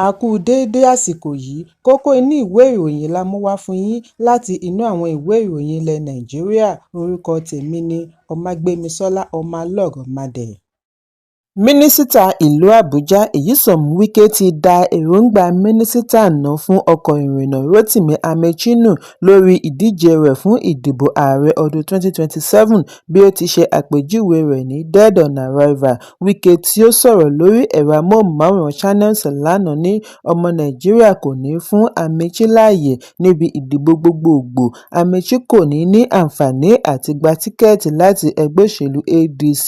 A kú déédé àsìkò yìí. Kókó inú ìwé ìròyìn la mú wá fún yín láti inú àwọn ìwé ìròyìn ilẹ̀ Nàìjíríà. Orúkọ tèmi ni Ọmágbémisọ́lá Ọmọlọ́rọ̀mádé. Mínísítà ìlú Àbújá Nyesom Wike ti da èròǹgbà Mínísítà àná fún ọkọ̀ ìrìnnà Rotimi Amaechi nù lórí ìdíje rẹ̀ fún ìdìbò ààrẹ ọdún 2027 bí ó ti ṣe àpèjúwe rẹ̀ ní "dead on arrival". Wike tí ó sọ̀rọ̀ lórí ẹ̀rọ amóhùnmáwòrán Channels lánàá ní ọmọ Nàìjíríà kò ní fún Amaechi láàyè níbi ìdìbò gbogboògbò. Amaechi kò ní ní àǹfààní àti gba tíkẹ́ẹ̀tì láti ẹgbẹ́ òṣèlú ADC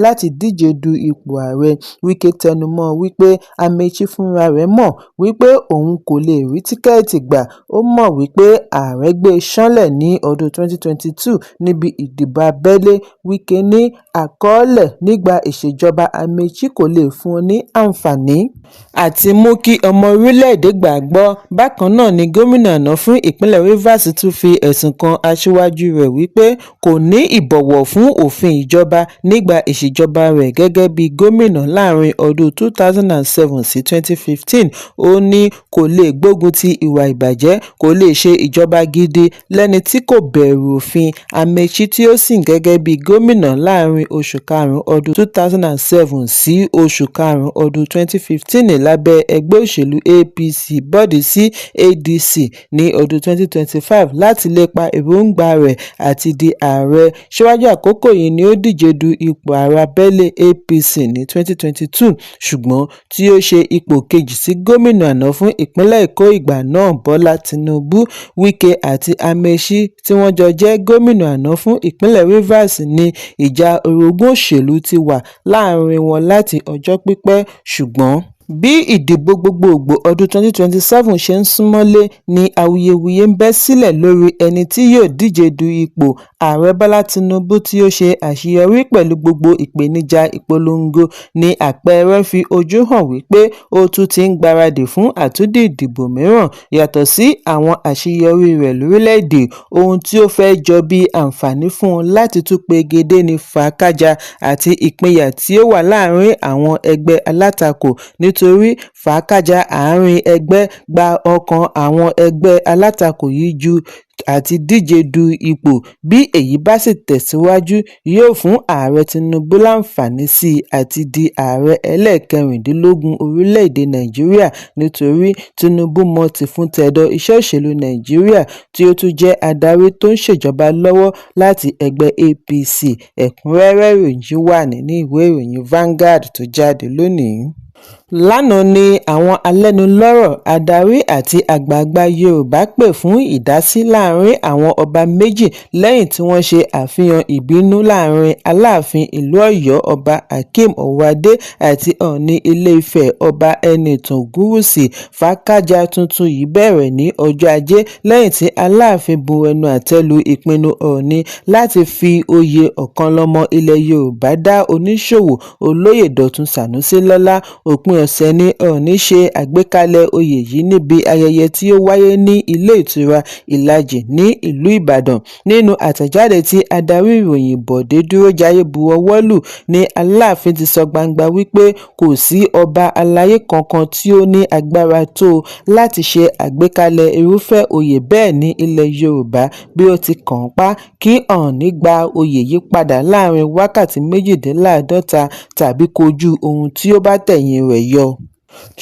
láti díje du ipò ààrẹ. Wike tẹnumọ́ wípé Amaechi fúnra rẹ̀ mọ̀ wípé òun kò lè rí tíkẹ́ẹ̀tì gbà, ó mọ̀ wípé ààrẹ gbé e ṣánlẹ̀ ní ọdún 2022 níbi ìdìbò abẹ́lé. Wike ní àkọọ́lẹ̀ nígbà ìṣèjọba Amaechi kò lè fún un ní àǹfààní àti mú kí ọmọ orílẹ̀-èdè gbàgbọ́. Bákan náà ni gómìnà àná fún ìpínlẹ̀ Rivers tún fi ẹ̀sùn kan aṣíwájú rẹ̀ wípé kò ní ìbọ̀wọ̀ fún òfin ìjọba nígbà ìṣèjọba rẹ̀ gẹ́gẹ́ bí gómìnà láàrin ọdún 2007 sí 2015. Ó ní kò lè gbógun ti ìwà ìbàjẹ́, kò lè ṣe ìjọba gidi lẹ́ni tí kò bẹ̀rù òfin. Amaechi tí ó sìn gẹ́gẹ́ bí gómìnà láàrin oṣù karùn-ún ọdún 2007 sí oṣù karùn-ún ọdún 2015 lábẹ́ ẹgbẹ́ òṣèlú APC bọ́ọ̀dì sí ADC ní ọdún 2025 láti lépa èròǹgbà rẹ̀ àti di ààrẹ. Síwájú àkókò yìí ni ó díje du ipò ààrẹ abẹ́lé APC ní 2022 ṣùgbọ́n tí ó ṣe ipò kejì sí gómìnà àná fún ìpínlẹ̀ Èkó ìgbà náà Bọ́lá Tinubu. Wike àti Amaechi tí wọ́n jọ jẹ́ gómìnà àná fún ìpínlẹ̀ Rivers ní ìjà orogún òṣèlú ti wà láàrin wọn láti ọjọ́ pípẹ́, ṣùgbọ́n bí ìdìbò gbogboògbò ọdún 2027 ṣe ń súnmọ́lé ní awuyewuye ń bẹ́ sílẹ̀ lórí ẹni tí yóò díje du ipò ààrẹ. Bọ́lá Tinubu tí ó ṣe àṣeyọrí pẹ̀lú gbogbo ìpèníjà ìpolongo ní àpẹẹrẹ fi ojú hàn wípé ó tún ti ń gbáradì fún àtúndì ìdìbò mìíràn. Yàtọ̀ sí àwọn àṣeyọrí rẹ̀ lórílẹ̀-èdè, ohun tí ó fẹ́ jọ bí àǹfààní fún un láti tún pegedé ní fàákájàá àti ìpínyà tí ó wà láàrin àwọn ẹgbẹ́ alátakò, nítorí fàákájàá àárín ẹgbẹ́ gba ọkàn àwọn ẹgbẹ́ alátakò yìí ju àti díje du ipò. Bí èyí bá sì tẹ̀síwájú, yóò fún Ààrẹ Tinubu láǹfààní sí àti di ààrẹ ẹlẹ́ẹ̀kẹrìndínlógún orílẹ̀-èdè Nàìjíríà, nítorí Tinubu mọ tìfun-tẹ̀dọ̀ iṣẹ́ òṣèlú Nàìjíríà tí ó tún jẹ́ adarí tó ń ṣèjọba lọ́wọ́ láti ẹgbẹ́ APC. Ẹ̀kúnrẹ́rẹ́ ìròyìn yìí wà nínú ìwé ìròyìn Vanguard tó jáde lónìí. Lánàá ni àwọn alẹ́nulọ́rọ̀, adarí àti àgbààgbà Yorùbá pè fún ìdásí láàrin àwọn ọba méjì lẹ́yìn tí wọ́n ṣe àfihàn ìbínú láàrin Aláàfin ìlú Ọ̀yọ́ Ọba Hakeem Owoade àti Oòní Ilé-Ifẹ̀ Ọba Ẹniìtàn Ògúnwùsì. Fàákájàá tuntun yìí bẹ̀rẹ̀ ní ọjọ́ Ajé lẹ́yìn tí Aláàfin bu ẹnu àtẹ́ lu ìpinnu Oòní láti fi oyè Ọ̀kànlọ́mọ ilẹ̀ Yorùbá dá oníṣòwò Olóyè Dọ̀tun Sànúsí lọ́lá. Òpin ọ̀sẹ̀ ní Oòní ṣe àgbékalẹ̀ oyè yìí níbi ayẹyẹ tí ó wáyé ní Ilé Ìtura Ìlàjì ní ìlú Ìbàdàn. Nínú àtẹ̀jáde tí adarí ìròyìn Bọ̀dé Dúrójayé buwọ́ lù ní Aláàfin ti sọ gbangba wípé kò sí ọba aláyé kankan tí ó ní agbára tó láti ṣe àgbékalẹ̀ irúfẹ́ oyè bẹ́ẹ̀ ní ilẹ̀ Yorùbá bí ó ti kànńpá kí Oòní gba oyè yìí padà láàrin wákàtí 48 tàbí kojú ohun tí ó bá tẹ̀yìn rẹ̀ yọ.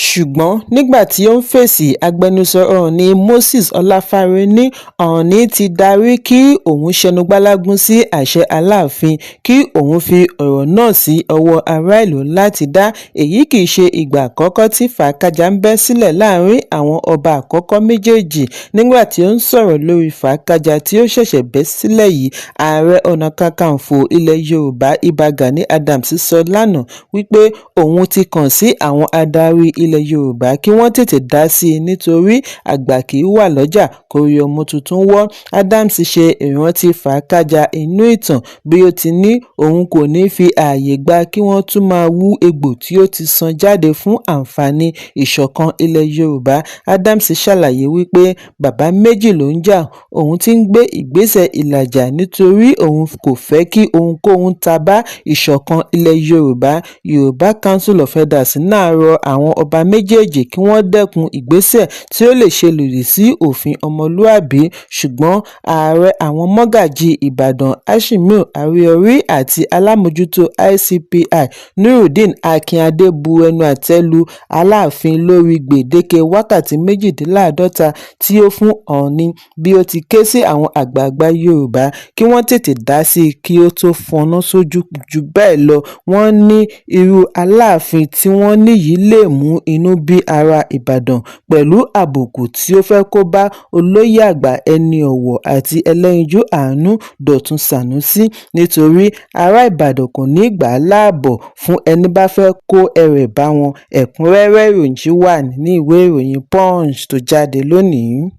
Ṣùgbọ́n nígbà tí ó ń fèsì, agbẹnusọ Oòní Moses Ọláfárè ní Oòní ti darí kí òun ṣẹnu gbálágún sí àṣẹ Aláàfin, kí òun fi ọ̀rọ̀ náà sí ọwọ́ aráàlú láti dá. Èyí kì í ṣe ìgbà àkọ́kọ́ tí fàákájàá ń bẹ́ sílẹ̀ láàrin àwọn ọba àkọ́kọ́ méjèèjì. Nígbà tí ó ń sọ̀rọ̀ lórí fàákájàá tí ó ṣẹ̀ṣẹ̀ bẹ́ sílẹ̀ yìí, Ààrẹ Ọ̀nà Kakanfò ilẹ̀ Yorùbá Ìbà Gani Adams sọ lánàá wípé òun ti kàn sí àwọn adarí ilẹ̀ Yorùbá kí wọ́n tètè dá sí i nítorí àgbà kì í wà lọ́jà kórí ọmọ tuntun wọ́. Adams ṣe ìrántí fàákájàá inú ìtàn bí ó ti ní òun kò ní fi ààyè gba kí wọ́n tún máa wú egbò tí ó ti sàn jáde fún àǹfààní ìṣọ̀kan ilẹ̀ Yorùbá. Adams ṣàlàyé wípé bàbá méjì ló ń jà, òun ti ń gbé ìgbésẹ̀ ìlàjà nítorí òun kò fẹ́ kí ohunkóhun ta bá ìṣọ̀kan ilẹ̀ Yorùbá. Yorùbá Council of Elders náà rọ àwọn ọba méjèèjì kí wọ́n dẹ́kun ìgbésẹ̀ tí ó lè ṣe lòdì sí òfin ọmọlúàbí. Ṣùgbọ́n ààrẹ àwọn mọ́gàjí Ìbàdàn Asimiu Ariori àti aláàmejútó ICPI Nurudeen Akinade bu ẹnu àtẹ́ lu Aláàfin lórí gbèdéke wákàtí 48 tí ó fún Òòní, bí ó ti ké sí àwọn àgbààgbà Yorùbá kí wọ́n tètè dá sí i kí ó tóó fọ́ná sójú jù bẹ́ẹ̀ lọ. Wọ́n ní irú Aláàfin tí wọ́n ní yìí lè mú inú bí ará Ìbàdàn pẹ̀lú àbùkù tí ó fẹ́ẹ́ kó bá olóye àgbà ẹni-ọwọ́ àti ẹlẹ́yinjú àánú Dótun Sanusi, nítorí ará Ìbàdàn kò ní í gbà láàbò fún ẹni bá fẹ́ẹ́ kó eré bá wọn. Ẹ̀kúnrẹ́rẹ́ ìròyìn yìí wà nínú ìwé ìròyìn Punch tó jáde lónìí.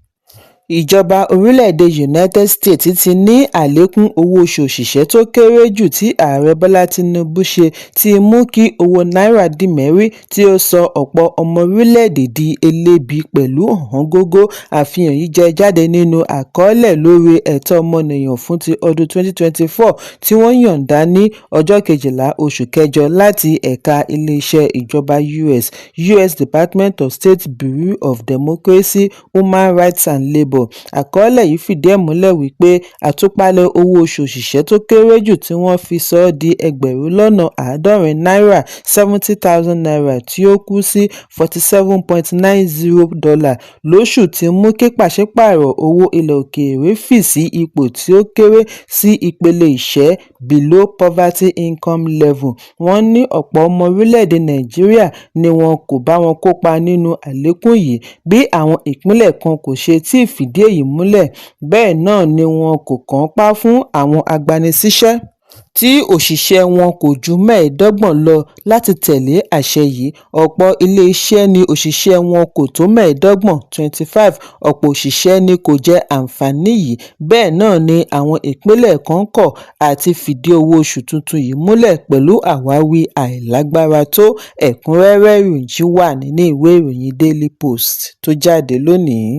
Ìjọba orílẹ̀-èdè United States ti ní àlékún owó-oṣù òṣìṣẹ́ tó kéré jù tí Ààrẹ Bọ́lá Tinubu ṣe ti mú kí owó náírà dì mẹ́rí, tí ó sọ ọ̀pọ̀ ọmọ orílẹ̀-èdè di eléebi pẹ̀lú ọ̀wọ́ngógó. Àfihàn yìí jẹ jáde nínú àkọọ́lẹ̀ lórí ẹ̀tọ́ ọmọnìyàn fún ti ọdún 2024 tí wọ́n yọ̀ǹda ní ọjọ́ 12 oṣù kẹjọ láti ẹ̀ka ilé-iṣẹ́ ìjọba US, US Department of State Bureau of Democracy, Human Rights and Labor. Àkọọ́lẹ̀ yìí fìdí ẹ̀ múlẹ̀ wípé àtúpalẹ̀ owó-oṣù òṣìṣẹ́ tó kéré jù tí wọ́n fi sọ ọ́ di ẹgbẹ̀rún lọ́nà àádọ́rin náírà ₦70,000 tí ó kù sí $47.90 lóṣù ti mú kí pàṣípààrọ̀ owó ilẹ̀ òkèèrè fì sí ipò tí ó kéré sí ìpele ìṣẹ́ below poverty income level. Wọ́n ní ọ̀pọ̀ ọmọ orílẹ̀-èdè Nàìjíríà ni wọn kò bá wọn kópa nínú àlékún yìí, bí àwọn ìpínlẹ̀ kan kò ṣe tíì fìdí èyí múlẹ̀, bẹ́ẹ̀ náà ni wọn kò kànńpá fún àwọn agbanisíṣẹ́ tí òṣìṣẹ́ wọn kò ju 25 lọ láti tẹ̀lé àṣẹ yìí. Ọ̀pọ̀ iléeṣẹ́ ní òṣìṣẹ́ wọn kò tó 25 25, ọ̀pọ̀ òṣìṣẹ́ ni kò jẹ àǹfààní yìí. Bẹ́ẹ̀ náà ni àwọn ìpínlẹ̀ kan kọ̀ àti fìdí owó-oṣù tuntun yìí múlẹ̀ pẹ̀lú àwáwí àìlágbára tó. Ẹ̀kúnrẹ́rẹ́ ìròyìn yìí wà nínú ìwé ìròyìn Daily Post tó jáde lónìí.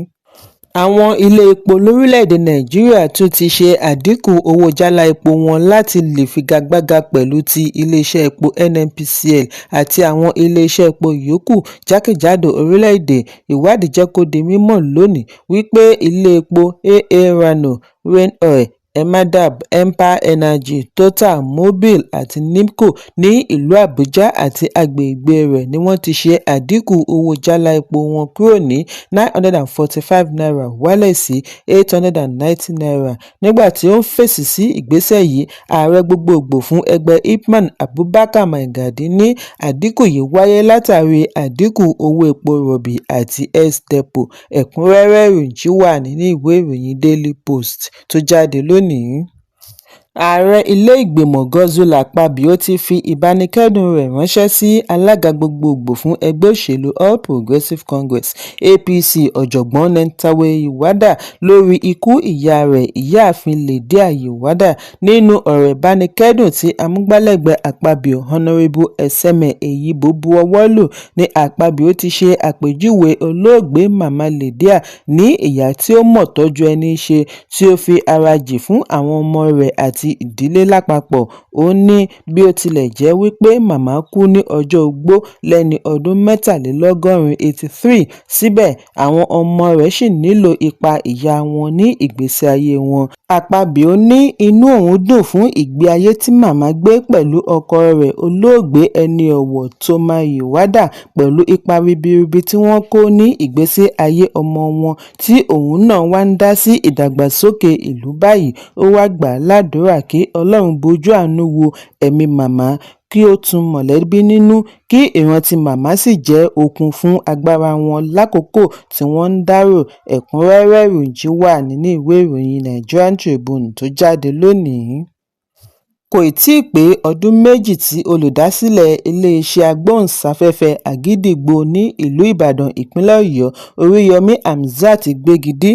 Àwọn ilé epo lórílẹ̀-èdè Nàìjíríà tún ti ṣe àdínkù owó jálá epo wọn láti lè figagbága pẹ̀lú ti iléeṣẹ́ epo NNPCL àti àwọn iléeṣẹ́ epo yòókù jákèjádò orílẹ̀-èdè. Ìwádìí jẹ́ kó di mímọ̀ lónìí wípé ilé epo AA Rano, Rainoil, Emadab, Empa Energy, Total, Mobil àti Nimco ní ìlú Àbújá àti agbègbè rẹ̀ ni wọ́n ti ṣe àdínkù owó jálá epo wọn kúrò ní ₦945 wálẹ̀ sí ₦890. Nígbà tí ó ń fèsì sí ìgbésẹ̀ yìí, ààrẹ gbogboògbò fún ẹgbẹ́ IPMAN, Abubakar Maigari ní àdínkù yìí wáyé látàrí àdínkù owó epo rọ̀bì àti ex-depo. Ẹ̀kúnrẹ́rẹ́ ìròyìn yìí wà nínú ìwé ìròyìn Daily Post tó jáde lónìí. Ààrẹ ilé-ìgbìmọ̀ Godswill Akpabio ti fi ìbánikẹ́dùn rẹ̀ ránṣẹ́ sí alága gbogboògbò fún ẹgbẹ́ òṣèlú All Progressives Congress (APC) Ọ̀jọ̀gbọ́n Nentawe Yilwatda lórí ikú ìyá rẹ̀, Ìyáàfin Lydia Yilwatda. Nínú ọ̀rọ̀ ìbánikẹ́dùn tí amúgbálẹ́gbẹ̀ẹ́ Akpabio, Honorable Eseme Eyiboh buọwọ́ lù ní Akpabio ti ṣe àpèjúwe olóògbé Mama Lydia ní ìyá tí ó mọ ìtọ́jú ẹni ṣe, tí ó fi ara jìn fún àwọn ọmọ rẹ̀ àti ìdílé lápapọ̀. Ó ní bí ó tilẹ̀ jẹ́ wípé màmá kú ní ọjọ́ ogbó lẹ́ni ọdún mẹ́tàlélọ́gọ́rin 83, síbẹ̀ àwọn ọmọ rẹ̀ ṣì nílò ipa ìyá wọn ní ìgbésí ayé wọn. Akpabio ní inú òun dùn fún ìgbé ayé tí màmá gbé pẹ̀lú ọkọ rẹ̀ olóògbé ẹni-ọ̀wọ̀ Toma Yilwatda pẹ̀lú ipa ribiribi tí wọ́n kó ní ìgbésí ayé ọmọ wọn tí òun náà wá ń dá sí ìdàgbàsókè ìlú báyìí. Ó wáá gbà á ládùúrà kí Ọlọ́run bojú àánú wo ẹ̀mí màmá kí ó tu mọ̀lẹ́bí nínú, kí ìrántí màmá sì jẹ́ okun fún agbára wọn lákòókò tí wọ́n ń dárò. Ẹ̀kúnrẹ́rẹ́ ìròyìn yìí wà nínú ìwé ìròyìn Nigerian Tribune tó jáde lónìí. Kò tíì pé ọdún méjì tí olùdásílẹ̀ iléeṣẹ́ agbóhùnsáfẹ́fẹ́ Àgídìgbo ní ìlú Ìbàdàn, ìpínlẹ̀ Ọ̀yọ́, Oríyọmí Hamzat gbégi dí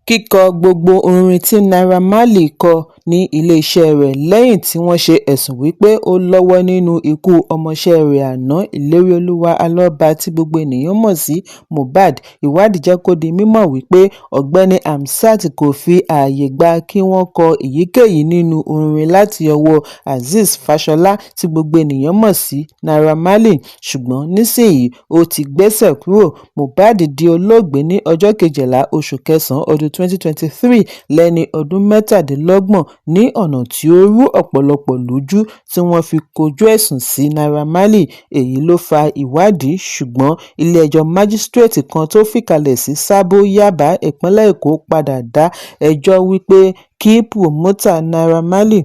kíkọ gbogbo orin tí Naira Marley kọ. ní iléeṣẹ́ rẹ̀ lẹ́yìn tí wọ́n ṣe ẹ̀sùn wípé ó lọ́wọ́ nínú ikú ọmọọṣẹ́ rẹ̀ àná Ìléríolúwà Alọ́ba tí gbogbo ènìyàn mọ̀ sí Mohbad. Ìwádìí jẹ́ kó di mímọ̀ wípé Ọ̀gbẹ́ni Hamzat kò fi ààyè gba kí wọ́n kọ èyíkéyìí nínú orin láti ọwọ́ Azeez Fáṣọlá tí gbogbo ènìyàn mọ̀ sí Naira Marley, ṣùgbọ́n nísìnyí ó ti gbéṣẹ́ kúrò. Mohbad di olóògbé ní ọjọ́ kejìlá oṣù kẹsàn-án ọdún 2023 lẹ́ni ọdún 37 ní ọ̀nà tí ó rú ọ̀pọ̀lọpọ̀ lójú tí wọ́n fi kọjú ẹ̀sùn sí Naira Marley. Èyí ló fa ìwádìí, ṣùgbọ́n ilé-ẹjọ́ májísíréètì kan tó fìkàlẹ̀ sí Sábò, Yábà, ìpínlẹ̀ Èkó padà dá ẹjọ́ wípé kí púròmọ́tà Naira Marley,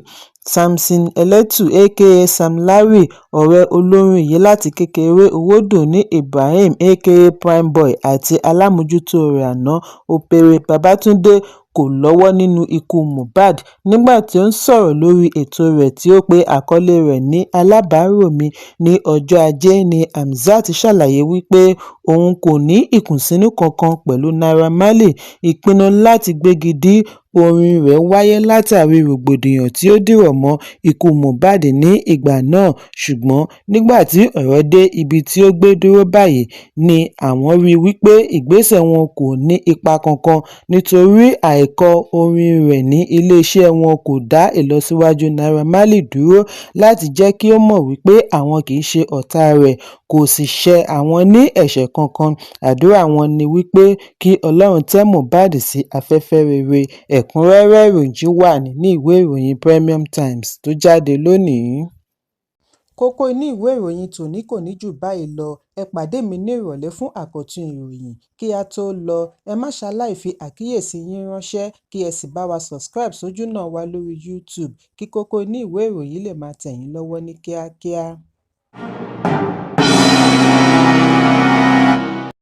Samson Eletu aka Sam Larry, ọ̀rẹ́ olórin yìí láti kékeré Owódùnní Ibrahim aka Primeboy àti alámòjútó rẹ̀ àná Opere Babátúndé kò lọ́wọ́ nínú ikú Mohbad. Nígbà tí ó ń sọ̀rọ̀ lórí ètò rẹ̀ tí ó pe àkọlé rẹ̀ ní Alábàárò Mi ní ọjọ́ Ajé ní Hamzat ṣàlàyé wípé òun kò ní ìkùnsínú kankan pẹ̀lú Naira Marley. Ìpinnu láti gbégi dí orin rẹ̀ wáyé látàrí rògbòdìyàn tí ó dìrọ̀ mọ́ ikú Mohbad ní ìgbà náà, ṣùgbọ́n nígbà tí ọ̀rọ̀ dé ibi tí ó gbé dúró báyìí ni àwọn rí wípé ìgbésẹ̀ wọn kò ní ipa kankan nítorí àìkọ orin rẹ̀ ní iléeṣẹ́ wọn kò dá ìlọsíwájú Naira Marley dúró láti jẹ́ kí ó mọ̀ wípé àwọn kì í ṣe ọ̀tá rẹ̀, kò sì ṣẹ àwọn ní ẹ̀ṣẹ̀ kankan. Àdúrà wọn ni wípé kí Ọlọ́run tẹ́ Mohbad sí afẹ́fẹ́ rere. Ẹ̀kúnrẹ́rẹ́ ìròyìn yìí wà nínú ìwé ìròyìn Premium Times tó jáde lónìí. Kókó inú ìwé ìròyìn tòní kò ní jù báyìí lọ. Ẹ pàdé mi ní ìrọ̀lẹ́ fún àkọ́tún ìròyìn. Kí á tó lọ, ẹ má ṣaláì fi àkíyèsí yín ránṣẹ́ kí ẹ sì bá wa subscribe sójúnà wa lórí YouTube kí kókó inú ìwé ìròyìn lè máa tẹ̀ yín lọ́wọ́ ní kíákíá.